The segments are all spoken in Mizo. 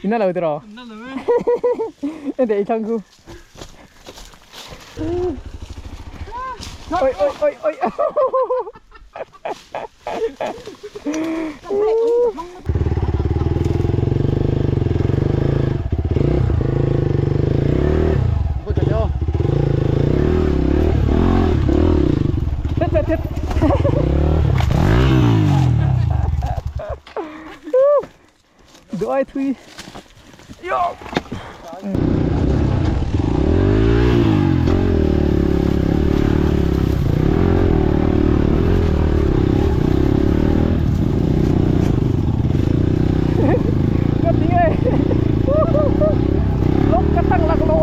Ina lo tiraw? Na lo e. Ente i thlang khu. Oi oi oi oi. Thit thit thit. Duh ai thui. Yo. Ka ti e. Lok ka tang lak lo.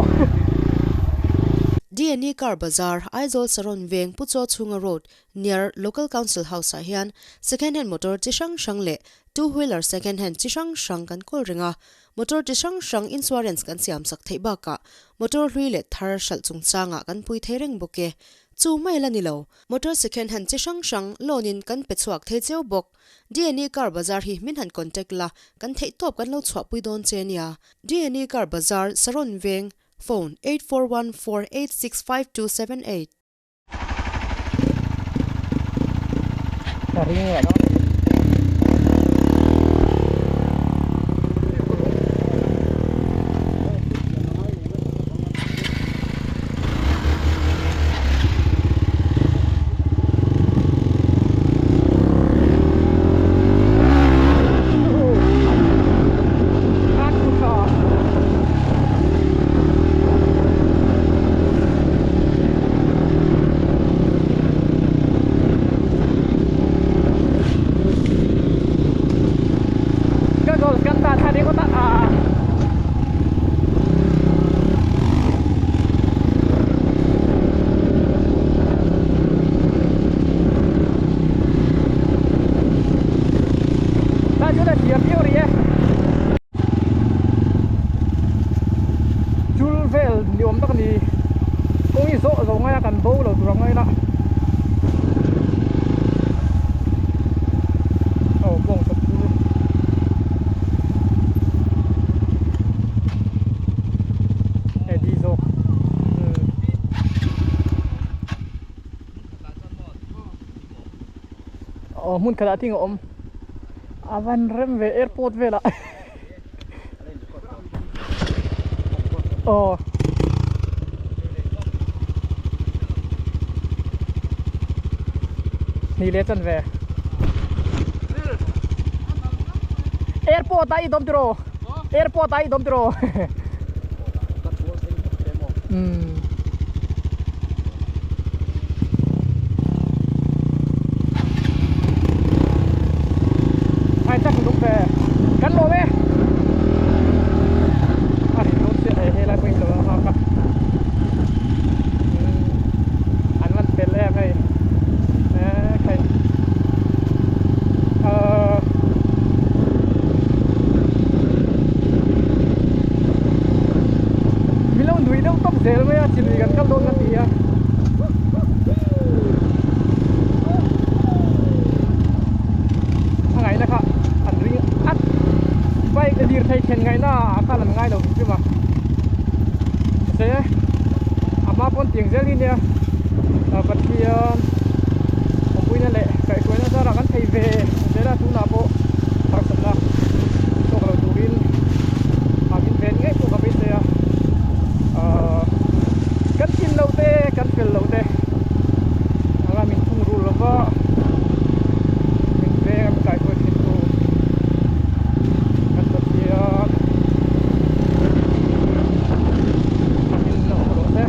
DNA Car Bazar, Aizawl Saron Veng, Puchaw Chhunga Road, near Local Council House ah hian second hand motor chi hrang hrang leh two wheeler second hand chi hrang hrang kan kawl reng a, motor chi hrang hrang insurance kan siam sak theih bakah motor hlui leh thar hralh chungchangah kan pui thei reng bawk e. Chu mai la ni lo, motor second hand chi hrang hrang loan in kan pe chhuak thei cheu bawk. DNA Car Bazar hi min han contact la, kan theih tawp kan lo chhuahpui dawn che nia. DNA Car Bazar, Saron Veng, Phone, 8414865278. Ka ring leh dawn. Chul vel ni awm tak a ni kawng hi zawh zo ngai a kan bo lo tur ang ngaina aw bawng chawp chu hei di zawk umm aw hmun khatah thing a awm a van rem ve airport velah. Aw. Ni le chan ve. Airport a i dawm tiraw? Airport a i dawm tiraw? Umm. Ai chắc đúng về cắn lộn đi à đúng chuyện này hay là mình lo ha ka an man fel em hei khai ờ min lo nui deuh tawp zel mai a chi lui kan kal dawn ka ti a. A ngaihna kha an ring at bike a dir thei thlen ngaihna ah khan an ngai lo hrim hrim a mahse a hma pawn tiang zel hi nia Pathian awmpuina leh kaihhruaina zarah kan thei ve zel a tunah pawh harsatna tawk lo turin a min ven ngei pawh ka beisei a ahh kan tlin loh te kan fel loh te anga min thung rul lova min veng a min kaihruai thin tu kan Pathian min lo awm rawh se.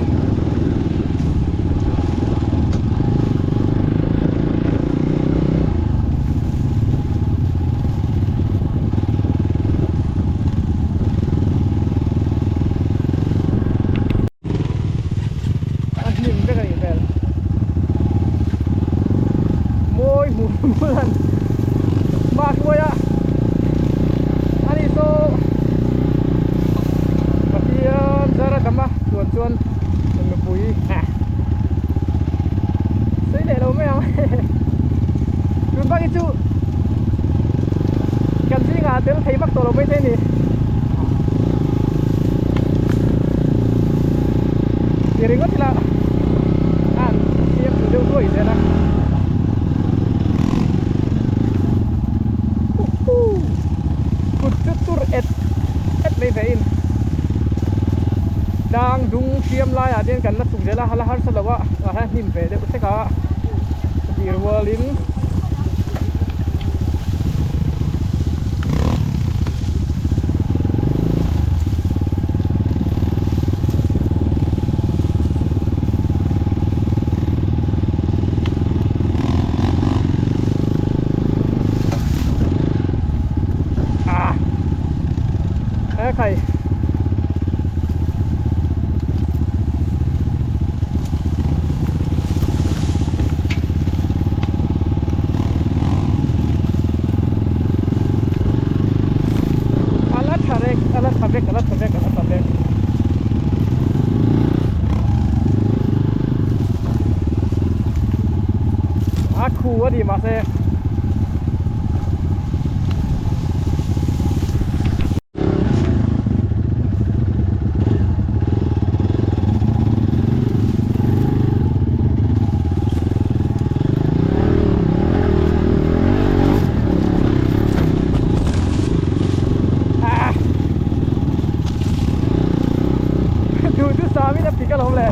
A hnim vek a nih hmel mawi hmuh hmuh an hma hruai a ani saw Pathian zara dam a chuan chuan nupui sei leh lo mai ang tun bak hi chu kan zingah tel thei vak tawh lo mai thei a ni. Ti ringawt ila a han siam duh deuh duai zel a. Kut chu tur et et mai ve in tlang dung hriam laiah te hian kan la chhuk zel a, la harsa lo a tah hian hnim ve deuh hlek a chutih rualin Ah e khai a la tha rek a la tha vek a la tha vek a la tha vek. A khu a ni mahse Ah! Duh chu sâmin a pik alawm le.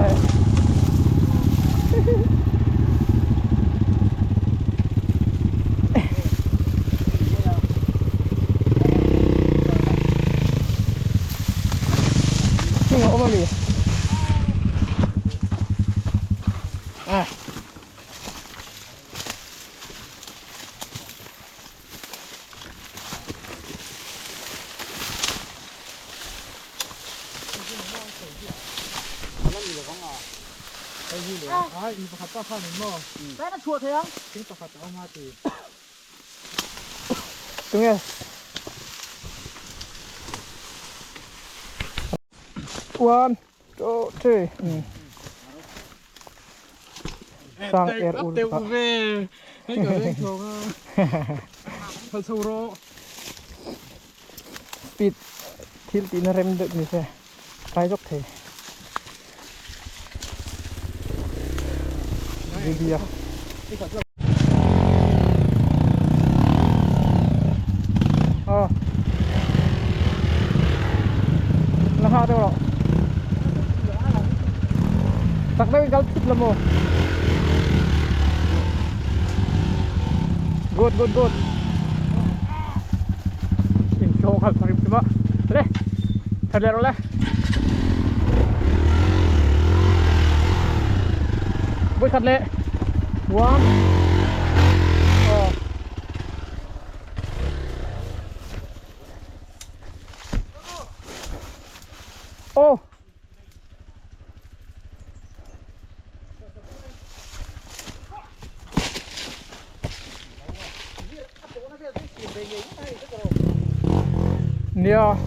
Thing a awm a mi? Ah. Tunge One, two, three. Sang er ul pa. Speed thil tihna rem deuh ni se tlai zawk thei. Libya. Ờ. La ha deuh rawh. Tak deuhin kal thut la maw. Good good good. In thawng khalh thar hrim hrim a. Le. That leh rawh le. Vawi khat leh. One. Aw. Aw. Nia.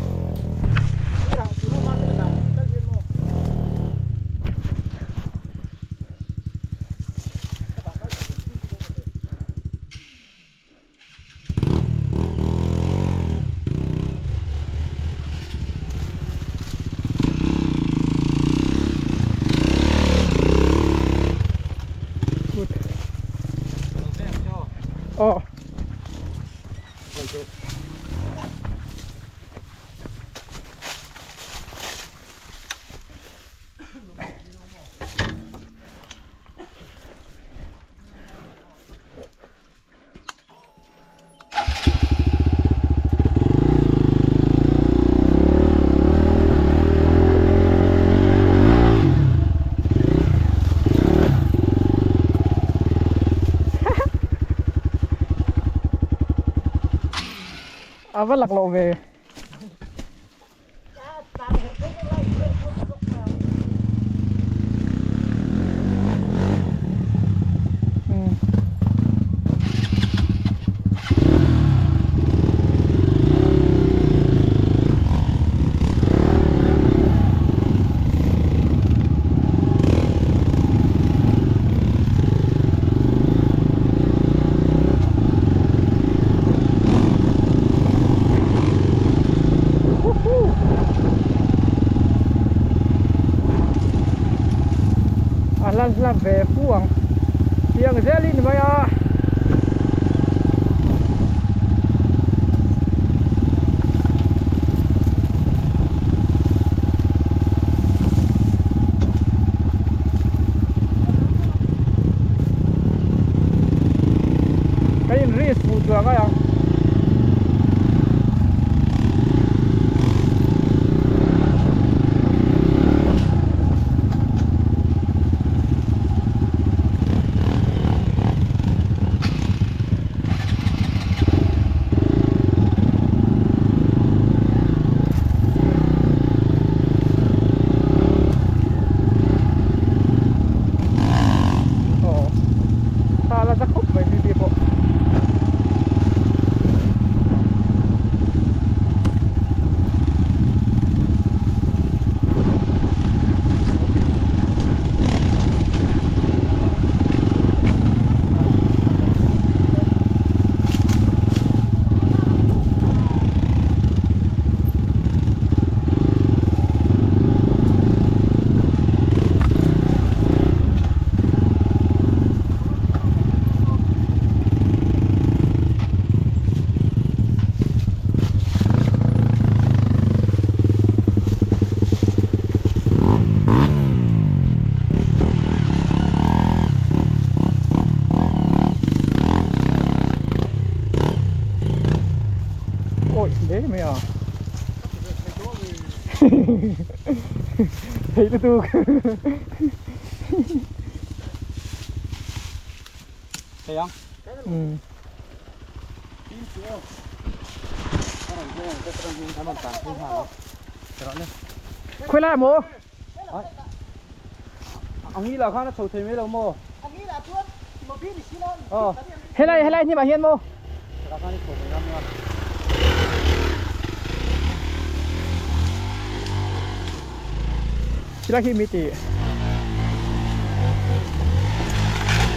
Aw. A va lak loh ve. la ve fu ang tiang zel hi ni mai a. Ka in risk fuh chuang ai ang. Aw thla la za khawp mai bibi pawh. Ôi, dễ mày à. Thấy nó tu. Thấy không? Ừ. Khuê lại mô. Ông nghĩ là nó sầu thấy mấy đâu mô. Ờ. Helai helai ni bà hiền mô. Sila khi miti.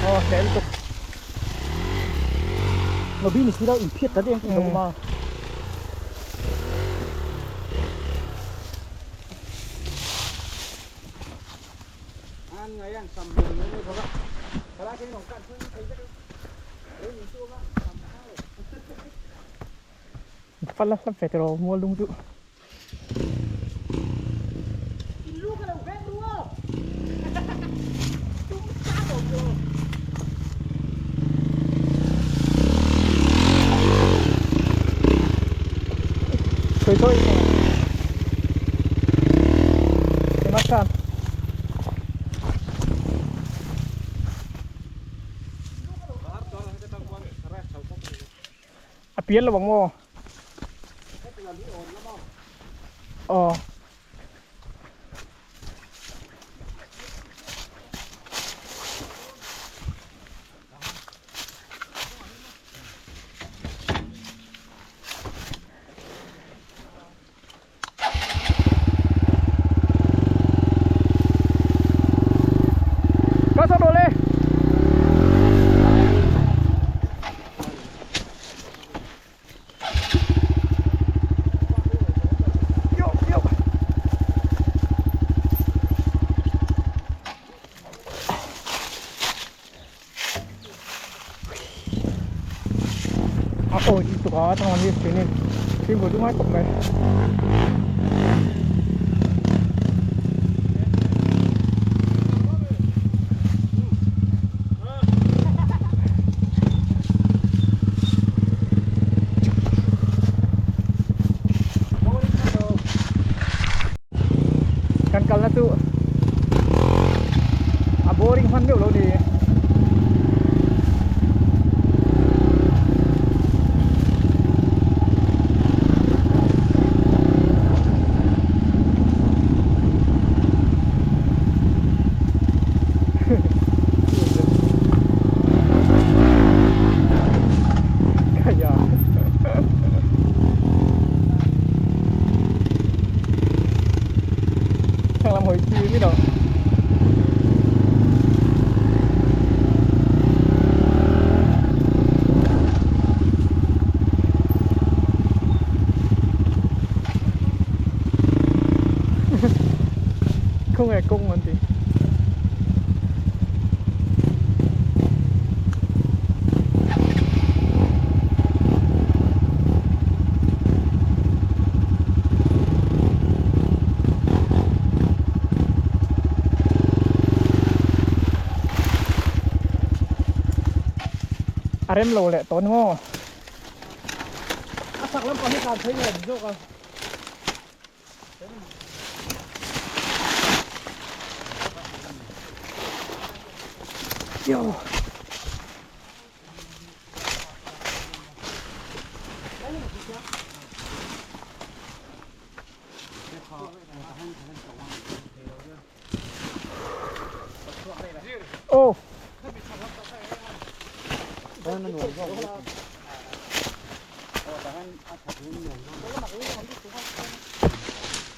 Ờ, sẽ liên tục. Mà bi ni sila in phiết ta đen đâu mà. Ăn ngày ăn sầm đường nữa thôi đó. Phát lắm phải rồi mua lung dụ. Thôi thôi. Cái mắt san. À pian là bằng mò. Ờ. Có sao đồ lên. Yo, yo. À, ôi, tụi nó trong này thì nên phim của chúng nó cũng này. Kan kal na chu a boring hman meuh lo ni. Kaya. Thằng làm hồi chi biết đâu. Không hề cung mà gì. rem lo leh tawh ni maw? A chak lampang hi tlan phei nge ni zawk a. Yo. Oh.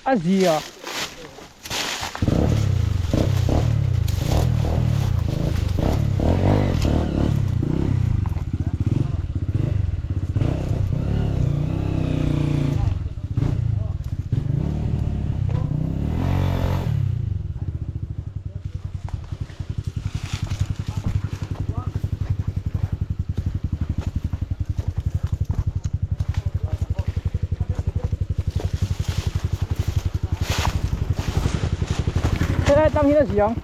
A zia. Helai tang hian a ziang.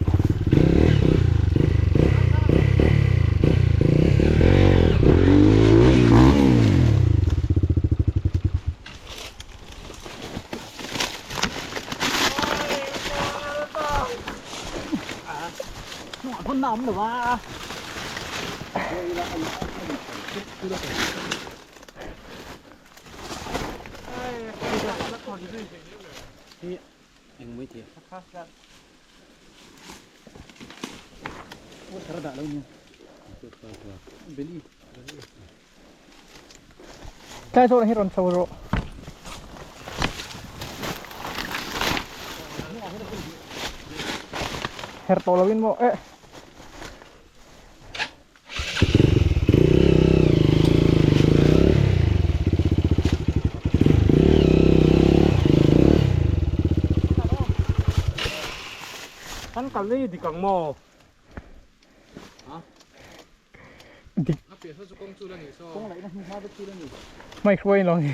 Tlai zawh hi rawn chho rawh. Her tawh lovin maw eh. Kan kal ni dik ang maw? Dik. Mai hruai lo ni.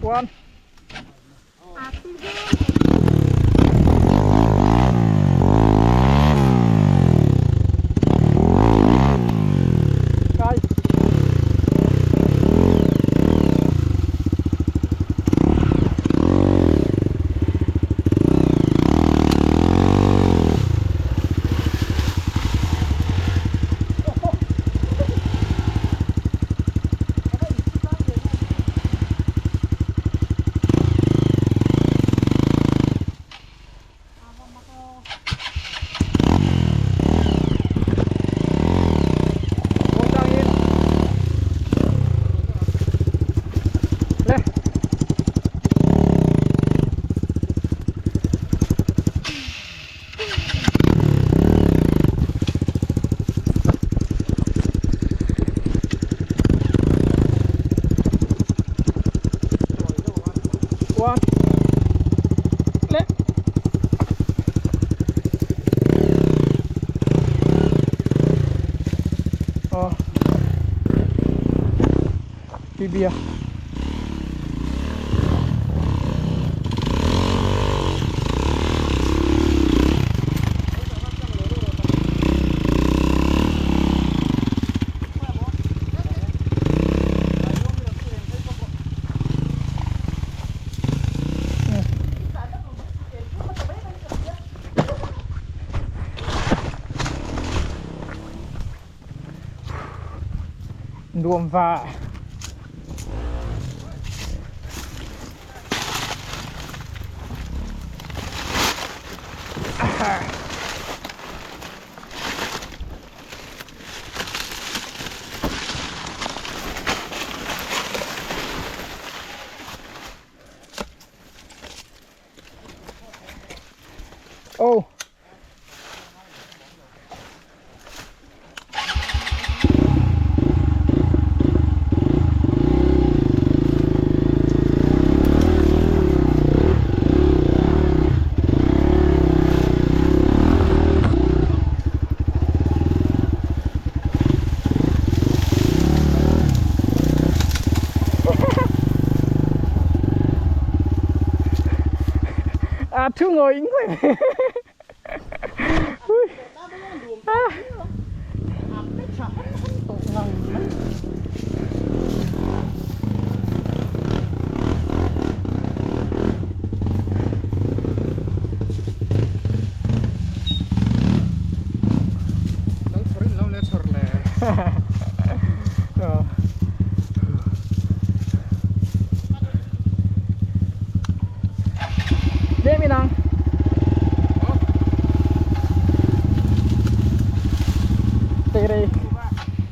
One. Kai. One. Le. Oh. Bibia. Nuam va. Oh.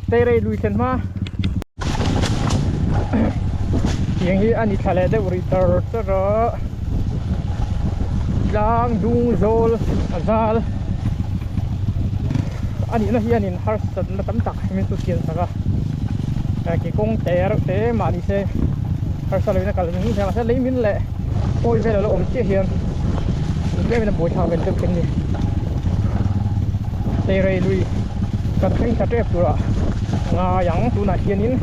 Teirei lui thlen hma tiang hi a ni thla leh deuh rih tar tar a tlang dung zawl a zal a nihna hianin harsatna tam tak min chu siam sak a ke kawng te reuh te mah ni se harsa loin a kal ning hle mahse lei min leh pawi vel a lo awm chiah hian tlemin a buaithlak vel deuh thei a ni Teirei lui kan thleng thla tep turah ngai ang tunah hianin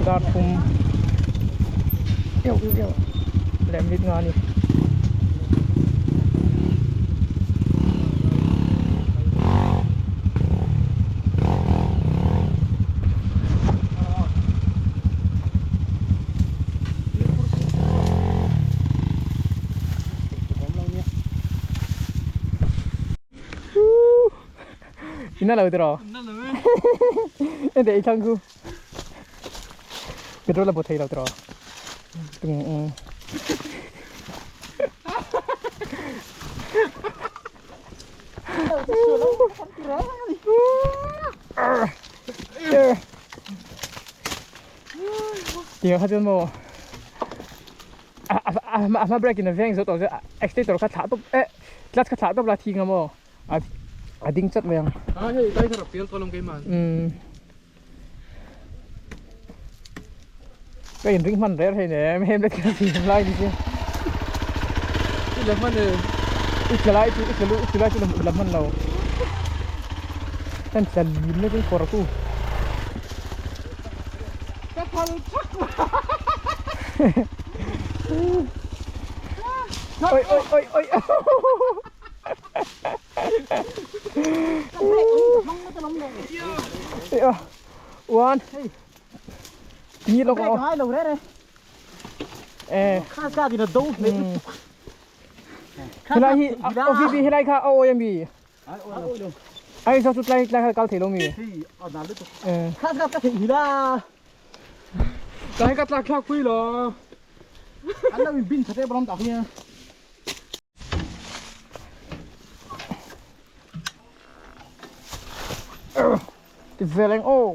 dar thum euh euh leh mit nga a ni. Ina lo tiraw? Ente i thlang khu. Petrol a bo thei lo tiraw? Tung ung. Tiang kha chuan maw a hma brake in a veng zo tawh chu accelerator kha thlah tawp eh clutch kha thlah tawp la thing a maw a ding chat mai ang. A hei kai kha rak pial tawh alawm keimah. Umm ka in ring hman rel hei nem helmet kha siam lai ni chu. I la hman e. I tla lai chu i tla lu i tla lai chu la hman lo. Kan tla lim na chuan kawr ku. Ka phal thak Oi oi oi oi. One. Ni lo ko. Hai lo re re. Eh. Kha ka di na do me. Helai hi OVB helai kha o em bi. Ai sao chu tlai tlai kha kal thei lo mi. Eh. Kha ka ka thei la. Tlai ka tlak thlak pui lo. An lo in bin thate bram ta hian. Ti veleng aw.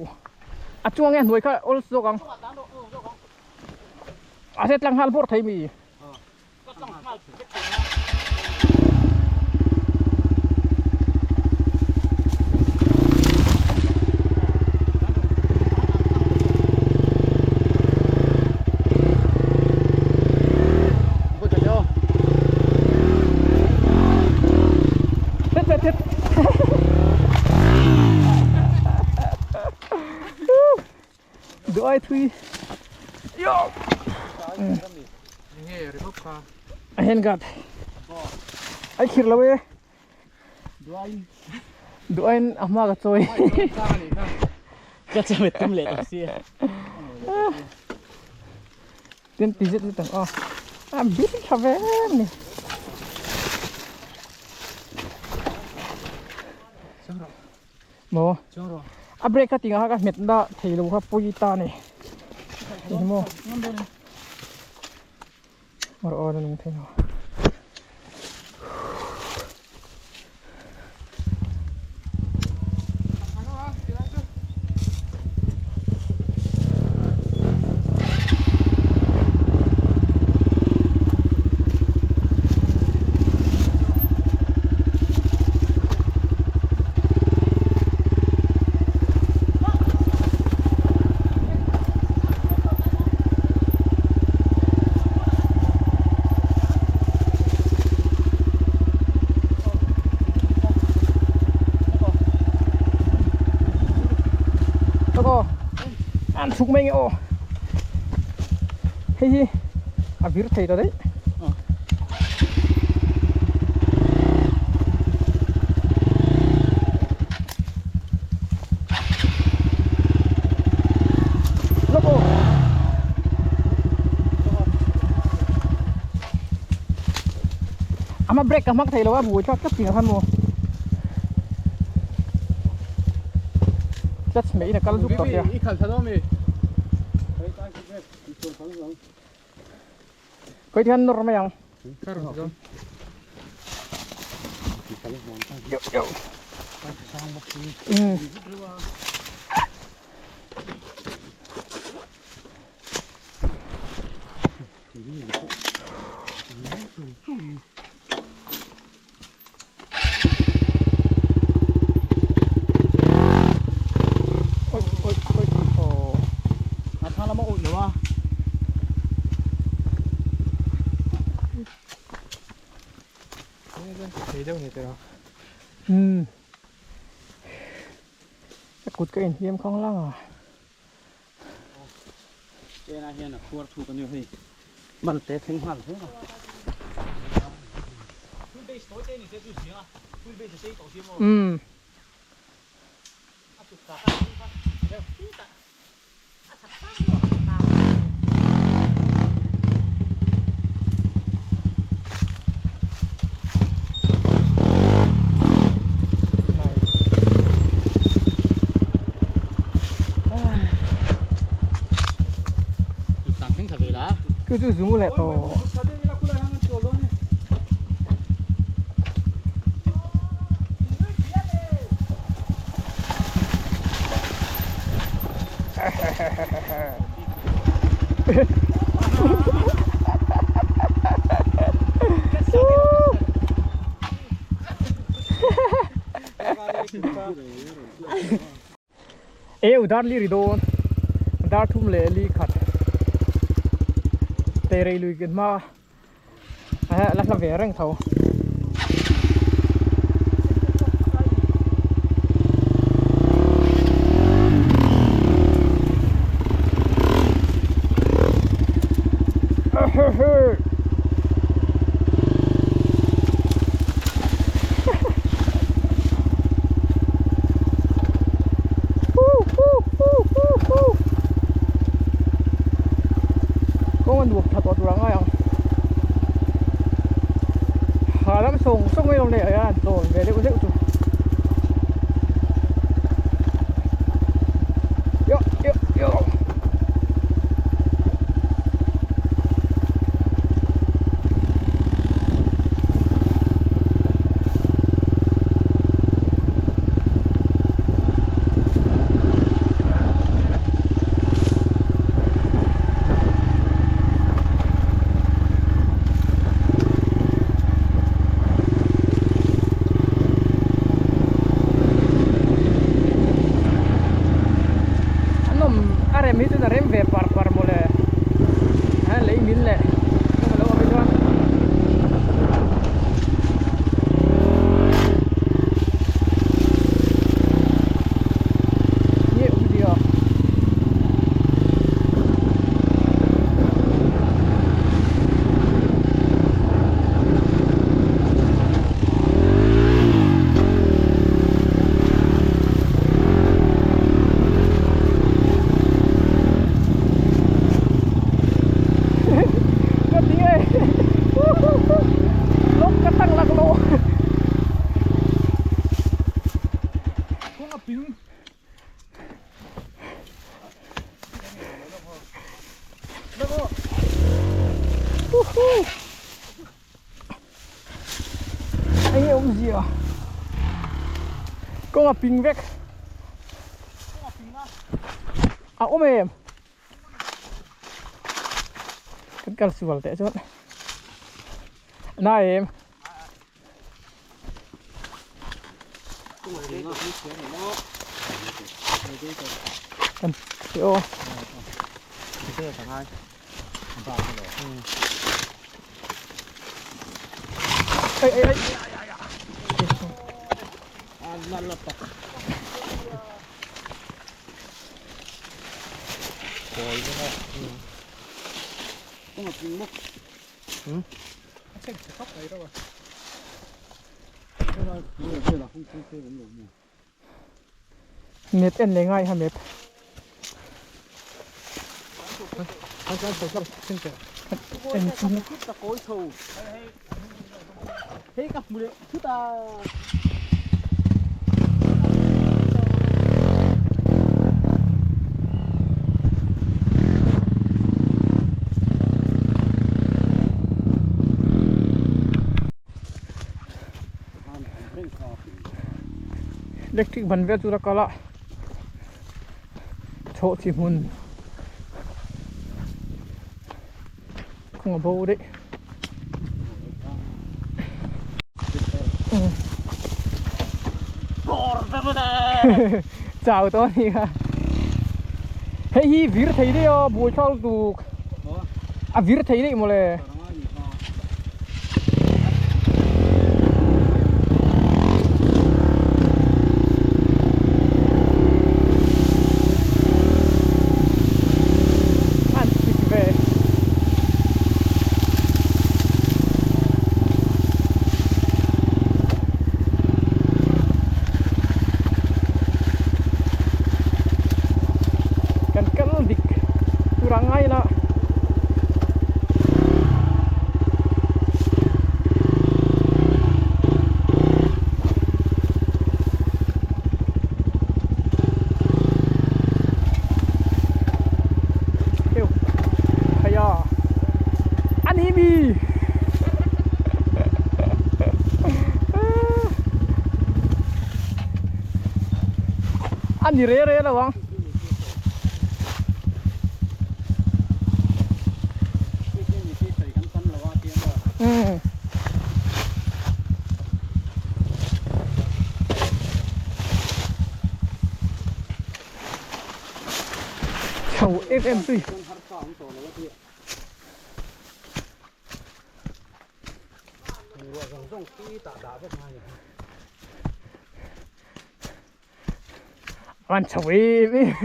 A chuang nge hnuai kha awl zawk ang. A se tlang nghal bawr thei mi. Thit thit. Duai thui. Yo. A hen gat. Ai khir lo e. Duain a hma ka chawi. Ka chawi tum leh tak sia. Tin ti zet zet ang aw. A bir tha ve em ni. Maw. A brake kha tinga kha ka hmet na thei lo kha pawi ta ni. Eng maw. Mar aw na nung thei lo. An chhuk mai nge aw hei hi a vir thei ta daih. A brake ka hmang thei lo a buai thlak tlat tih ang khan maw clutch meh in a kal zuk tawh sia. I khalh tha dawn mi? Kawih hian nawr mai ang. Yo yo. Um. Oi oi oi aw. A thla lama awih lo a. Thei deuh ni teh a. Umm. Ka kut ka inhliam khang lang a. Chenah hian a khuar thuk a nia hei man te thleng nghal hle a. Umm. Chu chu zung leh tawh. Eu dar li ri dawn dar thum leh li khat terei lui ken hma la hla ve reng tho. Kawng a nuam tha tawh tur ang ngai ang. Ha lam sawng sawng mai lo nei a an chawl ve deuh deuh chu. Yo yo yo. An awm a rem hi chuan a rem ve par par mawle a lei min leh eng alo awm hi chuan. Nge awmzia. Ka ti e Lawk ka tang lak lo. Kawng a ping. Eng nge awmzia kawng a ping vek a awm em kan kal sual teh chuan na em. Kan aw. Ei ei ei. Map en leh ngai ha map. En Hei ka hmu leh thut a. Electric ban vel tura kal a chhawh chi hmun kawng a bo daih. Chau tawh a ni kha hei hi vir thei daih a buaithlak lutuk a vir thei daih mawle. An sik ve. Kan kal dik tur a ngai la. Kêu Thầy à Anh ý mi Anh đi rê rê đâu không Ừ Chho em em tui. An chho em em.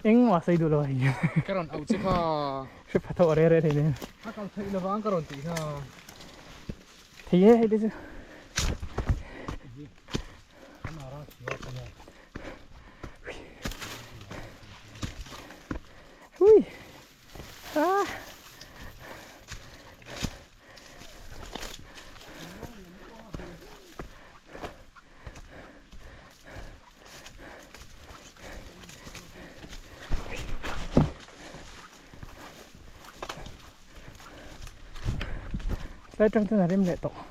Engmah sawi duh lo a ni. Ka rawn auh che kha. Hre pha tawh re re thei nen. A kal theih lovang ka rawn tih kha. Thei e hei te chu. Hui. Ah. Tlai tang chuan a rem leh tawh.